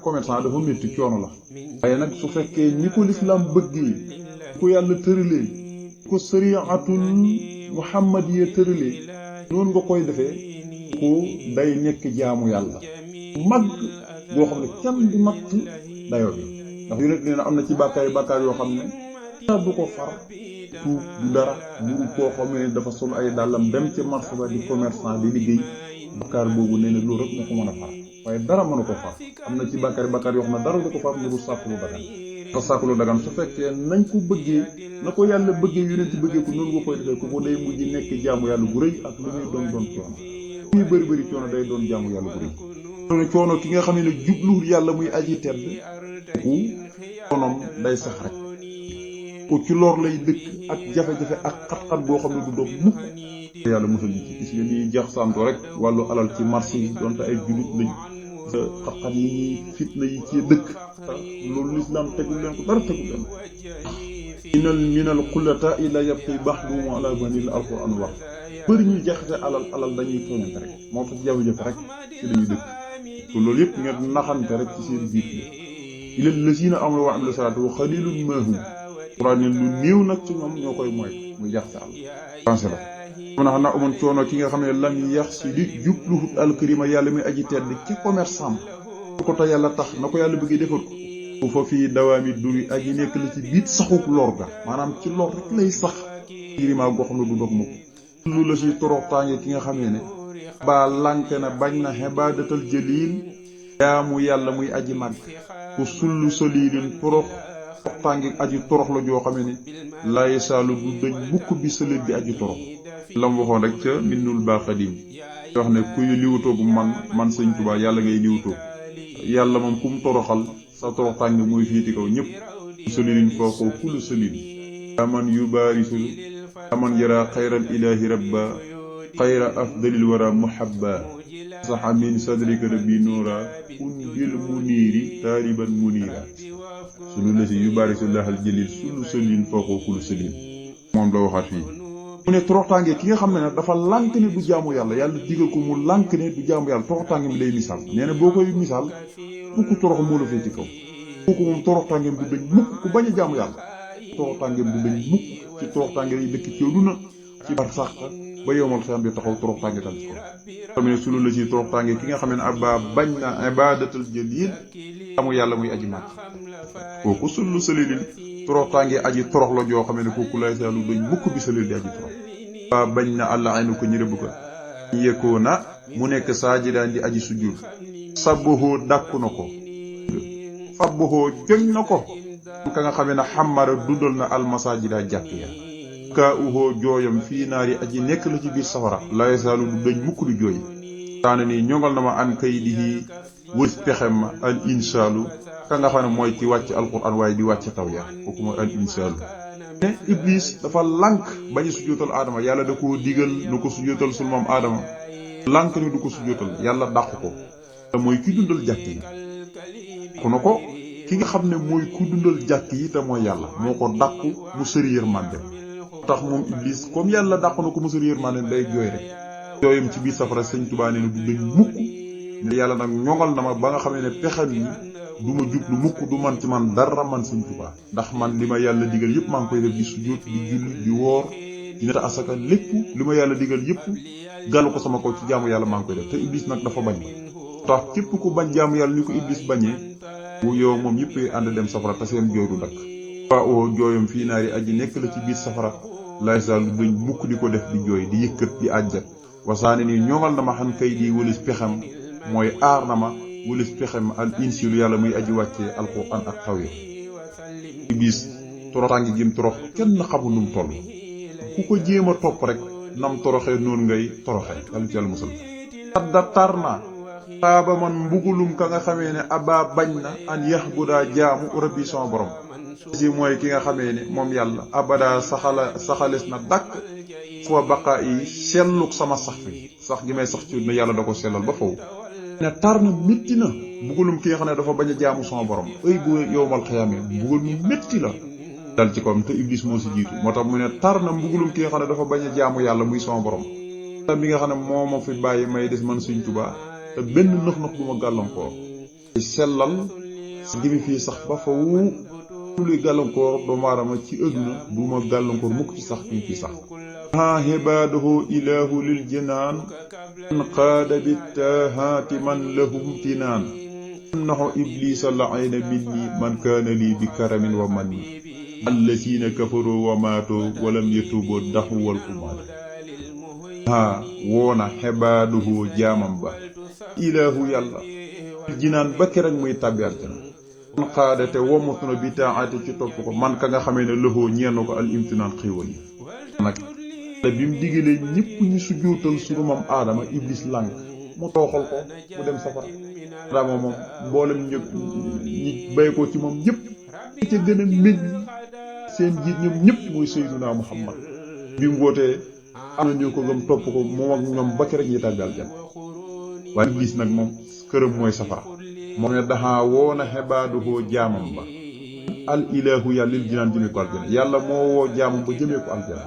commerçant dafa métti coono la waaye nag su fekkee ñi ko lislaam bëggee ko yàlla tëralee ko sariatul muhammadiya tëralee noonu nga koy defee ko day nekk jaamu yàlla mag boo xam ne kenn du natt dayoo bi ndax yonent nee na am na ci bàkkaar yoo xam ne du ko far tuub du dara buru koo xam ne dafa sol ay dàllam dem ci marché ba di commerçant di liggéey bàkkaar boobu nee na loolu rek moo ko mën a far waaye dara mënu ko far am na ci bàkkaar yoo xam ne dara du ko far nuru sàkk lu dagan te sàkk lu dagan su fekkee nañ ko bëggee na ko yàlla bëggee yonent bëggee ko noonu nga koy defee ko day mujj nekk jaamu yàlla bu rëy ak lu muy doon coono muy bëri coono day doon jaamu yàlla bu rëy coono ki nga xam ne jubluwul yàlla muy aji tedd ku coonoom day sax rek ko ci lor lay dëkk ak jafe-jafe ak xat-xat boo xam ne du doog mukk yàlla musal ñu ci gis nga ni jax santo rek wàllu alal ci marché yi donte ay jullit lañ sa xat-xat yi ñuy fitna yi ci dëkk loolu lislaam tegul leen ko dara tegul leen minal xullata ila yabqi baxduhum ala banil alquran wax bëri ñuy jaxate alal dañuy tooñante rek moo tax jafe-jafe rek ci dañuy dëkk te loolu yëpp ngeen naxante rek ci seen biir ila lazina amanu wa amilu salaati wa xalilun mahum Alxuraan ne lu néew nag ci ñoom ñoo koy mooy muy jax ci àll pensé la mun a xam naa amoon coono ki nga xam ne lam yax si di jubluhut alkarima yàlla muy aji tedd ci commerçant ko te yàlla tax na ko yàlla bëggee defal ko fa fii dawaami duri aji nekk la ci biit saxuk lor ga maanaam ci lor rek lay sax kirima goo xam ne du dog mukk lu la si toroxtaange ki nga xamee ne ba lànk na bañ na xibaadatal jëliil jaamu yàlla muy aji màgg ku sullu soliilin torox toroxtaange aji torox la joo xamee ne lay saalu du dañ mukk bi sëlét di aji torox lam waxoon rek ca minnul baa xadim wax ne kuy liwutoo bu man sëñ Tuubaa yàlla ngay liwutoo yàlla moom kum toroxal sa toroxtaange muy fiiti kaw ñëpp soliilin fooxoo kulu soliil aman yu baarisul aman yara xayral ilaahi rabba xayra afdalil wara muhabba saxa min sadrika rabbi nuura kun bil muniiri taariban muniira sunu la si yu baarisullahal jëlil sunu sëlin fooxoo kulu sëlin moom la waxaat fii mu ne toroxtaange ki nga xam ne nag dafa lànk ne du jaamu yàlla yàlla digal ko mu lànk ne du jaamu yàlla toroxtaange mi lay misaal nee na boo koy misaal fukk torox moo la fee ci kaw kooku moom toroxtaangeem du dañ mukk ku bañ a jaamu yàlla toroxtaangeem du dañ mukk ci toroxtaange yi dëkk ci duna ci bar sax ba yowmal xiyam bi taxaw toroxtaange dal ci kaw tamit sunu la ci toroxtaange ki nga xam ne abba bañ na ibadatul jalil jaamu yàlla muy aji màcc kooku sulu salilin toroxtaange aji torox la joo xam ne kooku lay saalu dañ mukk bi salil di aji torox ba bañ na àlla aynu ko ñi rëbb ko yëkkoo na mu nekk saajidaan di aji sujjul sabbohoo dàkku na ko fabbohoo joñ na ko ka nga xam ne xamara dundal na almasajida jàkk ya kaa uhoo jooyam fii naari aji nekk la ci biir safara lay saalu du dañ mukk du jooy taana nii ñongal na ma an kay di wës pexem ma al insaalu ka nga xam ne mooy ki wàcc alquran waaye di wàcc taw ya kooku mooy al insaalu ne iblis dafa lànk bañu sujjóotal aadama yàlla da koo digal nu ko sujjóotal sul moom aadama lànk ni du ko sujjóotal yàlla dàq ko te mooy ki dundal jàkk yi ku na ko ki nga xam ne mooy ku dundal jàkk yi te mooy yàlla moo ko dàqu mu sëri yërmande tax moom iblis comme yàlla dàq na ko mu sëri yërmande day jooy rek jooyam ci biir safara sëñ Tuubaa nee na du dañ mukk ne yàlla nag ñoŋal na ma ba nga xam ne pexem yi du ma jublu mukk du man ci man dara man sëñ Tuubaa ndax man li ma yàlla digal yëpp maa ngi koy def di sujjóot di julli di woor di nata asaka lépp li ma yàlla digal yëpp gàllu ko sama kaw ci jaamu yàlla maa ngi koy def te iblis nag dafa bañ tax képp ku bañ jaamu yàlla ni ko iblis bañee bu yow moom yëpp ànd dem safara te seen jooy du dakk waa oo jooyam fii naari aji nekk la ci biir safara lay sal duñ mukk di ko def di jooy di yëkkat di àjjat wasaane nii ñoŋal na ma xan kay di wëlis pexem mooy aar na ma wëlis pexem al insilu yàlla muy aji wàccee alquran ak taw yi iblis toroxtaangi gim torox kenn xamul num toll ku ko jéem a topp rek nam toroxee noonu ngay toroxee yàlla ci yàlla musal adda tar na taaba man mbugulum ka nga xamee ne aba bañ na an yax bu daa jaamu rabbi sama borom si mooy ki nga xamee ne moom yàlla abada saxales na dàkk foo baqaa yi selluk sama sax fi sax gi may sax ci ne yàlla da ko sellal ba faw ne tar na métti na mbugulum ki nga xam ne dafa bañ a jaamu sama borom ëy bu yowmal xiyaame mbugal mu métti la dal ci kawam te iblis moo si jiitu moo tax mu ne tar na mbugulum ki nga xam ne dafa bañ a jaamu yàlla muy sama borom te bi nga xam ne moo ma fi bàyyi may des man Sëñ Tuubaa te benn nëx-nëx bu ma gàllankoor sellal gi mi fii sax ba faw luy gàllankoor doomu aadama ci àdduna du ma gàllankoor mukk ci sax gi mi fii sax haa ibaadahu ilahu lil jinaan an qaada bittahaati man lahum tinaan naxo iblisa laayna minni man kaana lii bi karamin wa manni allazina kafaroo wa maatoo walam yatuuboo daxu wal kumaat haa woona xebaaduhu jaamam ba ilaahu yàlla jinaan ba keroog muy tàbbi aljana man xaada te womatu na bi taati ci topp ko man ka nga xamee ne loxoo ñeen ko al imtinaan xéewal yi nag te bi mu digalee ñëpp ñu sujjóotal sunu maam aadama iblis lànk mu tooxal ko mu dem safara aadama moom mboolem ñi bay ko ci moom ñëpp ca gën a meññ seen jiit ñoom ñëpp mooy Seydunaa Muhammad bi mu wootee am na ñu ko gëm topp ko moom ak ñoom ba keroog ñuy tàbbi aljana waaye iblis nag moom këram mooy safara moom ne daxaa woona xebaaduhoo jaamam ba al ilahu yàlla lil jinaan jëmee ko aljana yàlla moo woo jaamam ba jëmee ko aljana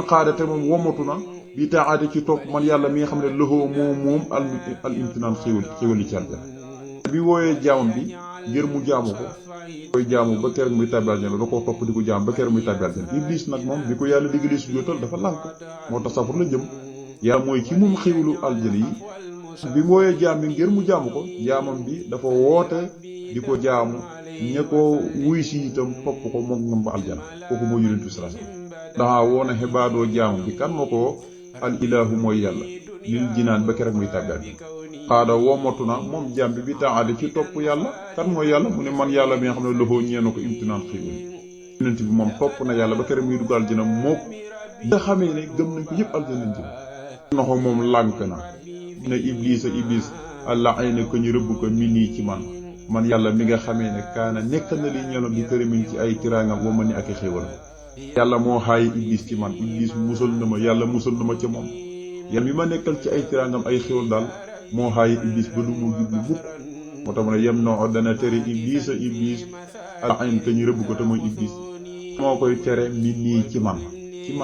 xaadate moom womatu na bi taate ci topp man yàlla mi nga xam ne loxoo moom al imtinaan xéwal yi ci aljana bi wooyee jaamam bi ngir mu jaamu ko koy jaamu ba keroog muy tàbbi aljana da koo topp di ko jaam ba keroog muy tàbbi aljana iblis nag moom bi ko yàlla diggalee sujjóotal dafa lànk moo tax safar la jëm yàlla mooy ki moom xéwalu aljana yi bi mu wooyee jaam bi ngir mu jaamu ko jaamam bi dafa woote di ko jaamu ña ko wuy si itam topp ko moom ngam ba aljana kooku moo yonent bi sallallahu alayhi wasallam daxaa woona xibaadoo jaamam bi kan moo ko al ilahu mooy yàlla lil jinaan ba keroog muy tàbbi aljana xaada womatu na moom jaam bi taade ci topp yàlla kan mooy yàlla mu ne man yàlla bi nga xam ne loxoo ñeena ko imtinaan xéewal yonent bi moom topp na yàlla ba keroog muy dugg aljana mook nga xamee ne gëm nañ ko yëpp aljana jëm noxo moom lànk na ne iblis allah ay na ko ñu rëbb ko mi nii ci man yàlla mi nga xamee ne kaana nekk na li ñeeno bi këramin ci ay tiraangam wa ma ni ak i xéewal yàlla moo xaaye iblis ci man iblis musal na ma yàlla musal na ma ca moom yàlla mi ma nekkal ci ay tiraangam ay xéewal daal moo xaaye iblis ba du mu jublu mukk moo tax mu ne yem noo dana tere iblis allah ay na ko ñu rëbb ko te mooy iblis moo koy tere mi nii ci man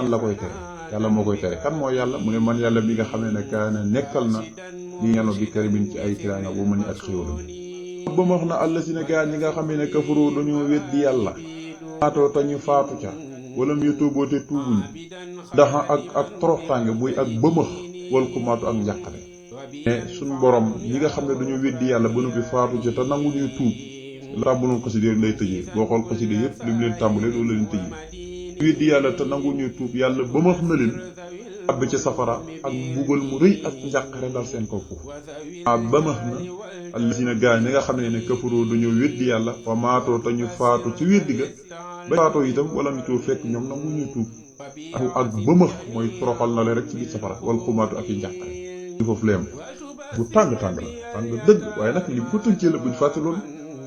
la koy tere yàlla moo koy tere kan moo yàlla mu ne man yàlla mi nga xamee ne kaana nekkal na li ñeeno bi këramin ci ay tiraangam wa ma ni ak xéewal ba ma wax na àll si ne gaa ñi nga xamee ne kafaroo dañoo weddi yàlla faatoo te ñu faatu ca wala mu yottooboo te tuubuñu ndax ak toroxtaange buy ak bëmëx wal kumaatu ak njàqare mais suñ borom ñi nga xam ne dañoo weddi yàlla ba noppi faatu ca te nangu ñuy tuub la tàmbaloon xasida lay tëjee boo xool xasida yëpp li mu leen tàmbalee loolu la leen tëjee weddi yàlla te nangu ñuy tuub yàlla bëmëx na leen àbb ci safara ak mbugal mu rëy ak njàqare dal seen kaw foofu bëmëx na allasina gaa ñi nga xam ne kafaroo dañoo weddi yàlla wa maatoo te ñu faatu ci weddi ga ba faatoo itam wala mu too fekk ñoom nangu ñuy tuub ak bëmëx mooy toroxal na leen rek ci biir safara wal xumaatu ak i njàqare ci foofu la yem bu tàng la tàng dëgg waaye nag li bu ko tënkee la buñ fàtte loolu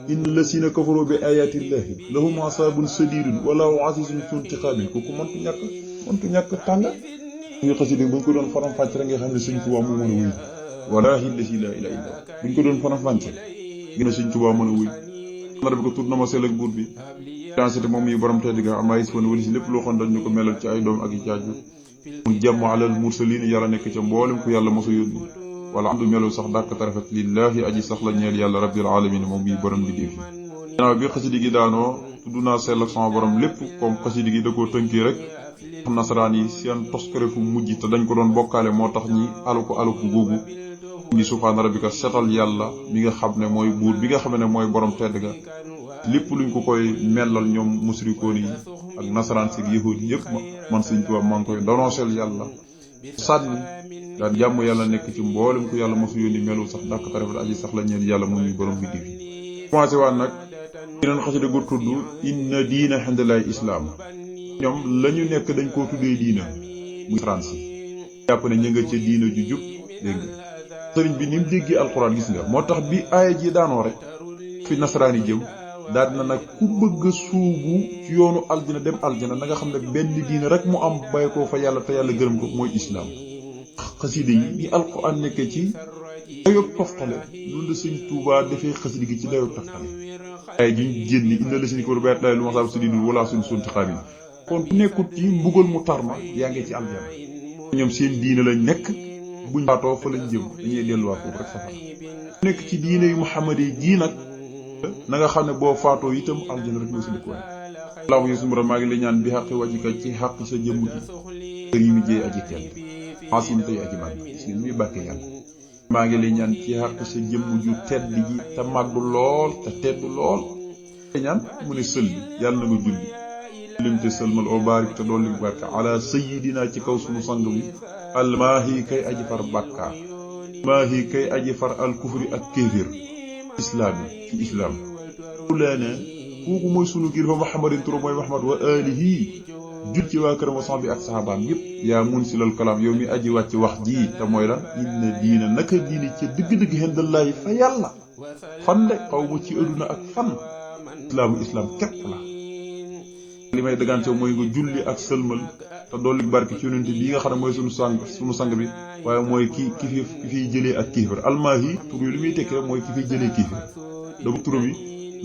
inna lasina kafaroo bi ayatillahi lahum asaabun sadidun wala azizun suntiqaamin kooku mëntu ñàkk tàng ñu xasida buñ ko doon faram fàcc rek nga xam ne Sëñ Tuubaa moo mën a wuy wallaahi lasi laa ilaaha illa buñ ko doon faram fàcc gën a Sëñ Tuubaa mën a wuy na bi ko tur na ma sell ak buur bi dansité moom yi borom tedd ga amaay sifan wali si lépp loo xam dañ ñu ko melal ci ay doom ak i caaju mu jàmm alal mursaliin yàlla nekk ca mboolem ku yàlla mosa yónni wala amdu melu sax dàkk tarafet lillaahi aji sax la ñeel yàlla rabbil alamin moom yi borom bi def yi ginnaaw bi xasida gi daanoo tudd naa sell ak sama borom lépp comme xasida gi da koo tënkee rek xam nasaraan yi seen toskare fu mujj te dañ ko doon bokkaale moo tax ñi aluko googu ngi subhaana rabbika setal yàlla mi nga xam ne mooy buur bi nga xam ne mooy borom tedd ga lépp luñ ko koy mellal ñoom musrikoon yi ak nasaraan si yahuud yi yëpp man Sëñ Tuubaa maa ngi koy donooseel yàlla sànni daan jàmm yàlla nekk ci mboolem ku yàlla mosu yónni melul sax dàkk tarafet aji sax la ñeen yàlla moom ñu borom bi difi commencé waan nag yeneen xasida gu tudd inna diina xindalaay islaam ñoom lañu nekk dañ koo tuddee diina muy France jàpp ne ñu nga ca diina ju jub dégg nga sëriñ bi ni mu déggee alxuraan gis nga moo tax bi aaya ji daanoo rek fi nasaraan yi jëm daal dina nag ku bëgg a suubu ci yoonu aljana dem aljana na nga xam ne benn diina rek mu am bàyyi ko fa yàlla te yàlla gërëm ko mooy islaam xasida yi ni alxuraan nekkee ci dayoog toftale loolu la Sëñ Tuubaa defee xasida gi ci dayoog toftale ay ji ñu génn inna la suñu ko bayat day lu ma saabu si di dul wala suñ sunti xaamin kon nekkut ci mbugal mu tarma yaa ngi ci aljana ñoom seen diina lañ nekk buñ faatoo fa lañ jëm dañuy delluwaat foofu rek safara nekk ci diine yu Muhammad yi jii nag na nga xam ne boo faatoo itam aljana rek moo si dëkk waaye Allahu yow suñu borom maa ngi lay ñaan bi xaqi wajika ci xaq sa jëmm ji kër yi mu jëy aji tedd xaasim tey aji màgg si muy bàkke yàlla maa ngi lay ñaan ci xaq sa jëmm ju tedd ji te màgg lool te tedd lool ñaan mu ne sël yàlla na nga julli lim te sëlmal o baarik te doon lim barka ala sayidina ci kaw sunu sang bi almaahi kay aji far bàkkaar maahi kay aji far al kufri ak kéeféer islaam yi ci islaam ulaana kooku mooy sunu kilifa Muhammadin turo mooy Muhammad wa alihi jul ci waa këram wa saxbi ak saxaabaam yépp yaa mun silal kalaam yow mi aji wàcc wax ji te mooy lan inna diina naka diini ca dëgg-dëgg xendallaahi fa yàlla fan de xaw ma ci adduna ak fan islaam képp la li may dëggante mooy nga julli ak sëlmal te dolli barke ci yonent bi nga xam ne mooy sunu sang bi waaye mooy ki fiy jëlee ak kiifir almaahi tur yi li muy tekki rek mooy ki fiy jëlee kiifir dama turam yi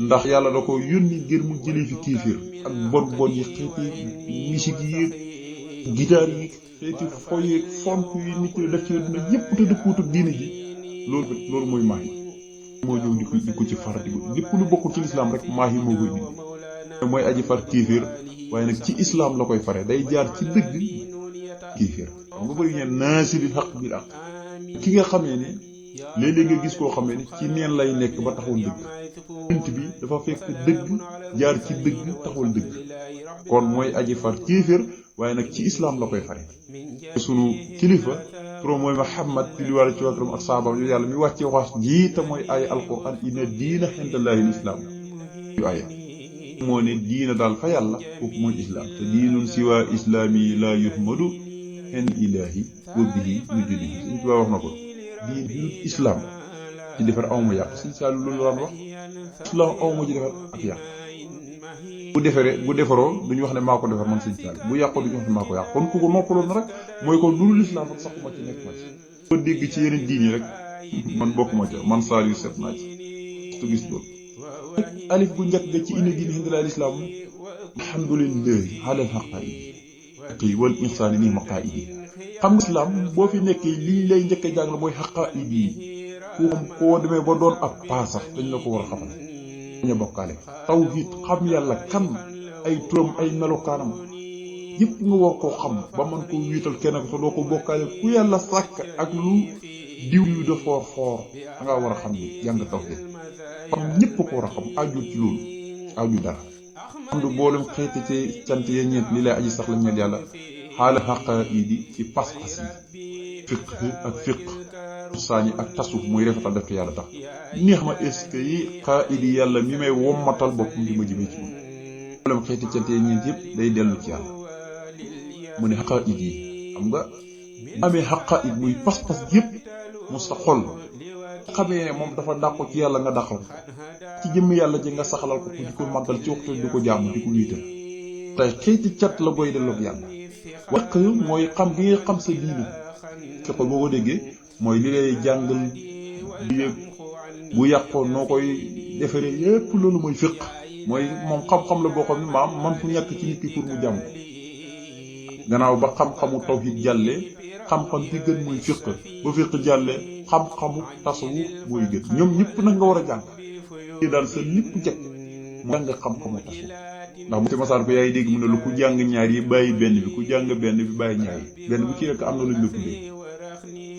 ndax yàlla da ko yónni ngir mu jëlee fi kiifir ak bon yi xeeti musique yi guitare yi xeeti foy yi font yi nit ñi def ci àdduna yépp te dëppuwut ak diine ji loolu mooy maahi moo ñëw di ko ci far di ko lépp lu bokkul ci lislaam rek maahi moo koy dindi mooy aji far kiifir waaye nag ci islaam la koy fare day jaar ci dëgg kiifir xam nga bëri ñeen naasiril xaq bil xaq ki nga xamee ne léeg-léeg nga gis koo xamee ne ci neen lay nekk ba taxawal dëgg nit bi dafa fekk dëgg jaar ci dëgg taxawal dëgg kon mooy aji far kiifir waaye nag ci islaam la koy fare sunu kilifa turam mooy Muhammad li wàllu ci wàllu ak saabaam yu yàlla mi wàcce wax jii te mooy ay alquran inna diina indallahi lislaam yu aya moo ne diina daal fa yàlla kooku mooy islaam te diinun siwa islaami laa yuhmadu hen ilaahi wa bihi nujudi suñ ci wax na ko diin bi islaam ci defar awma yàq suñ saalu loolu daan wax islaam awma ci defar ak yàq bu defaroo duñu wax ne maa ko defar man suñ saal bu yàqoo duñu wax ne maa ko yàq kon ku ko noppaloon na rek mooy kon lu dul islaam rek saxuma ci nekk ma ci ko dégg ci yeneen diin yi rek man bokkuma ca man saal yu set naa ci tu gis loolu alif bu njëkk ga ci inna diina hindal islaam alhamdulillahi ala alxaqaidi wal insaani ni maqaidi xam nga islaam boo fi nekkee lii lay njëkk a jàng la mooy xaqaidi koo demee ba doon ab paasax dañ la ko war a xamal dañu bokkaale tawhid xam yàlla kan ay turam ay melokaanam yëpp nga war koo xam ba mën koo wiital kenn ko te doo ko bokkaale ku yàlla sàkk ak lu diw yu de foor da ngaa war a xam ni jàng tawhid xam ñëpp ko war a xam aju ci loolu aju dara xam du boolem xeeti ci cant yee ñeent li lay aji sax la ñeel yàlla xaala xaqaidi ci pas-pas yi fiq saani ak tasuf muy rafetal def te yàlla tax neex ma est-ce que yi xaaidi yàlla mi may wommatal boppam di ma jëmee ci moom boolem xeeti cant yee ñeent yëpp day dellu ci yàlla mu ne xaqaidi yi xam nga amee xaqaid muy pas-pas yëpp mu sa xol xamee ne moom dafa dàqu ci yàlla nga dàqal ci jëmm yàlla ji nga saxalal ko di ko màggal ci waxtu di ko jaamu di ko wéetal tey xeeti cat la koy delloog yàlla wax mooy xam gi nga xam sa diine fiq boo ko déggee mooy li lay jàngal di bu yàqoon noo koy defaree yépp loolu mooy fiq mooy moom xam-xam la boo xam ne maam man fu ñàkk ci nit ki pour mu jàmm gannaaw ba xam-xamu tawhid jàlle xam-xam bi gën mooy fiq ba fiq jàlle xam-xamu tasawuf mooy gën ñoom ñëpp nag nga war a jàng ci daal sa lépp jekk mu jàng xam-xamu tasawuf ndax bu ci masaan ko yaay dégg mu ne lu ku jàng ñaar yi bàyyi benn bi ku jàng benn bi bàyyi ñaar yi benn bu ci nekk am na luñ la tuddee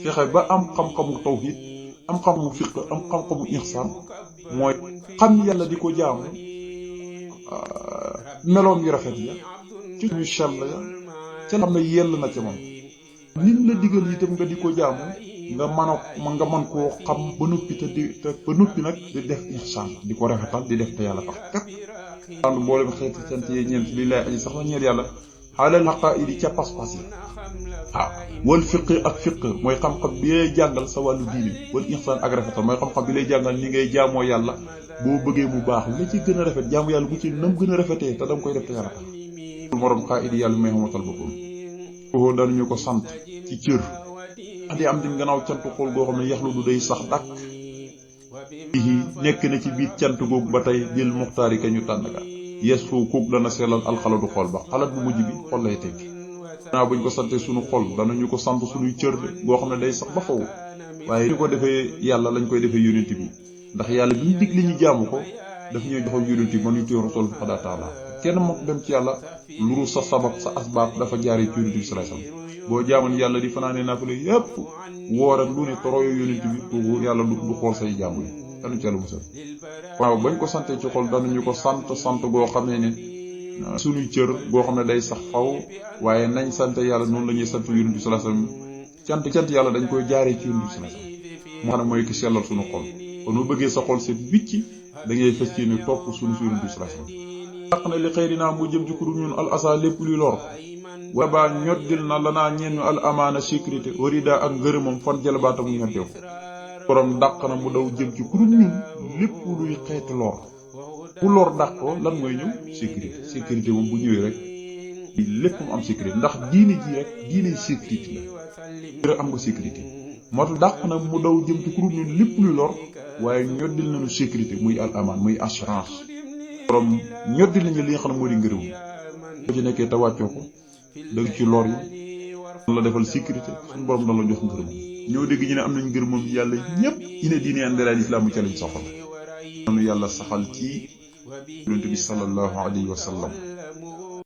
fexe ba am xam-xamu tawhid am xam-xamu fiq am xam-xamu ihsaan mooy xam yàlla di ko jaamu meloom yu rafet ya ci ñu sell ya ca xam ne yell na ca moom nit la digal itam nga di ko jaamu nga mën koo xam ba noppi ba noppi nag di def ihsaan di ko rafetal di def te yàlla tax képp ànd mboolem xeeti cant yi ñeent li lay aji sax la ñeel yàlla xaalal xaqaidi ca pas-pas yi wal fiq ak fiq mooy xam-xam bi lay jàngal sa wàllu diine wal ihsaan ak rafetal mooy xam-xam bi lay jàngal ni ngay jaamoo yàlla boo bëggee mu baax la ci gën a rafet jaamu yàlla bu ci nam gën a rafetee te danga koy def te yàlla tax morom xaaidi yàlla may xamatal boppam foofu dañu ko sant ci cër andi am dim gannaaw cant xool goo xam ne yaxlu du day sax dàkk nekk na ci biir cant googu ba tey bil muxtaari ka ñu tànn ka yes foofu kooku dana sellal alxaladu xool ba xalaat bu mujj bi xol lay tekki naa buñ ko sante suñu xol danañu ko sant suñuy cër de boo xam ne day sax ba faw waaye ñu ko defee yàlla lañ koy defee yonent bi ndax yàlla bi ñu dig li ñu jaamu ko daf ñuy joxoon yonent bi man yu téye rasul faqada taala kenn moo dem ci yàlla luru sa sabab sa asbaab dafa jaaree ci yonent bi sallallahu alayhi wasallam boo jaamoon yàlla di fanaanee naafila yépp woor ak lu ne toroyo yonent bi kooku yàlla du xool say jaamu yi dañu ci yàlla musal waaw bañ ko sante ci xol danañu ko sant goo xam ne suñuy cër goo xam ne day sax faw waaye nañ sant yàlla noonu la ñuy sant yonent bi sallallahu alayhi wasallam cant yàlla dañ koy jaaree ci yonent bi sallallahu alayhi wasallam moo xam ne mooy ki sellal suñu xol kon bu bëggee sa xol set bicci da ngay fas yéene topp suñu yonent bi sallallahu alayhi wasallam dàq na li xëy dinaa mu jëm ci ku dul ñun al asa lépp luy lor wa baa ñoddil na lanaa ñenn al amaana sécurité warida ak ngërëmam fan jëlabaata mu ñoddeew borom dàq na mu daw jëm ci ku dul ñun lépp luy xeeti lor bu lor dàq ko lan mooy ñëw sécurité moom bu ñëwee rek lépp mu am sécurité ndax diine ji rek diine sécurité la am nga sécurité moo tax dàq na mu daw jëm ci ku dul ñun lépp luy lor waaye ñoddil nañu sécurité muy al amaan muy assurance borom ñoddil nañu li nga xam ne moo di ngërëm boo ci nekkee te wàccoo ko dëgg ci lor yi la defal sécurité suñu borom dana la jox ngërëm ñoo dégg ñu ne am nañ ngërëmam yàlla ñépp ina diine andalaal islam mu ca lañ soxal nanu yàlla saxal ci yonent bi sallallahu alayhi wa sallam